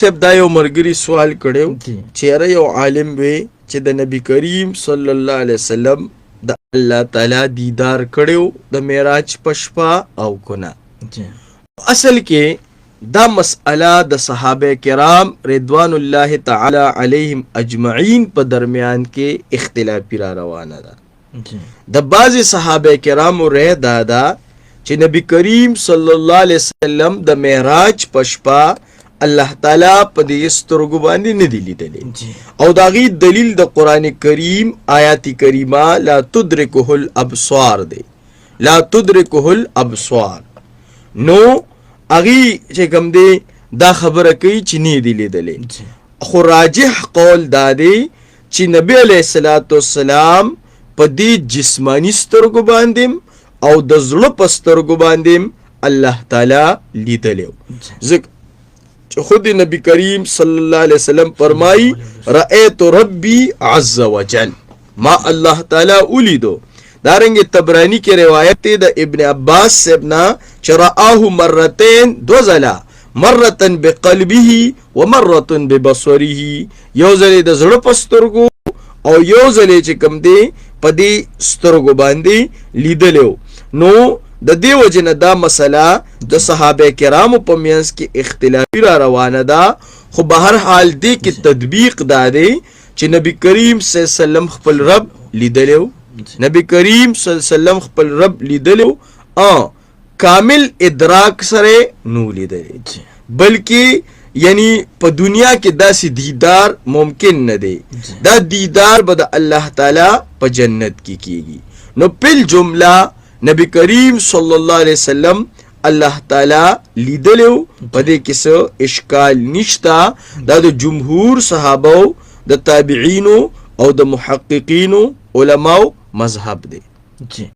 صاحب دا یو مرګري سوال کړو چې یاره یو عالم وی چې د نبی کریم صلی الله علیه وسلم د الله تعالی دیدار کړو د معراج په شپه او کنه؟ اصل کې دا مسأله د صحابه کرام رضوان الله تعالی علیهم اجمعین په درمیان کې اختلافي را روانه ده. د بعضی صحابه کرامو رای دا ده چې نبی کریم صلی الله علیه وسلم د معراج په شپه الله تعالی په دې سترګو باندې نه دی لیدلی، او دا غي دلیل د قران کریم آیات کریمه لا تدرکه الابصار دی، لا تدرکه الابصار. نو اغي چې کوم دی دا خبره کوي چې نه دی لیدلی، خو راجح قول دا دی چې نبی علیه الصلاۃ والسلام په دې جسمانی سترګو باندې او د زړه په سترګو باندې الله تعالی لیدلی، ځکه چې خود نبی کریم صلی الله علیه وسلم فرمایي رأیت ربی عز وجل، ما الله تعالی ولیدو. دارنګ تبرانی کې روایت دی د ابن عباس صاحب نه چې رآه مرتين، دوزلا، مرة بقلبه ومرة ببصره، یو ځل د زړه په سترګو او یو ځل چې کم دی په دې سترګو باندې لیدلو. نو د دې وجه نه دا مسله د صحابه کرامو په منځ کې اختلافي را روانه ده، خو به هر حال دې کې تطبیق دا دی چې نبی کریم صلی الله علیه وسلم خپل رب لیدلو، نبی کریم صلی الله علیه وسلم خپل رب لیدلو، ا کامل ادراک سره نو لیدلی، بلکې یعنی په دنیا کې داسې دیدار ممکن نه دی، دا دیدار به د الله تعالی په جنت کې کیږي. نو پل جمله نبی کریم صلی الله علیه وسلم الله تعالی لیدلو، په دې کې څه اشکال نشته. دا د جمهور صحابه، د تابعینو او د محققینو علماو مذهب دی. جی.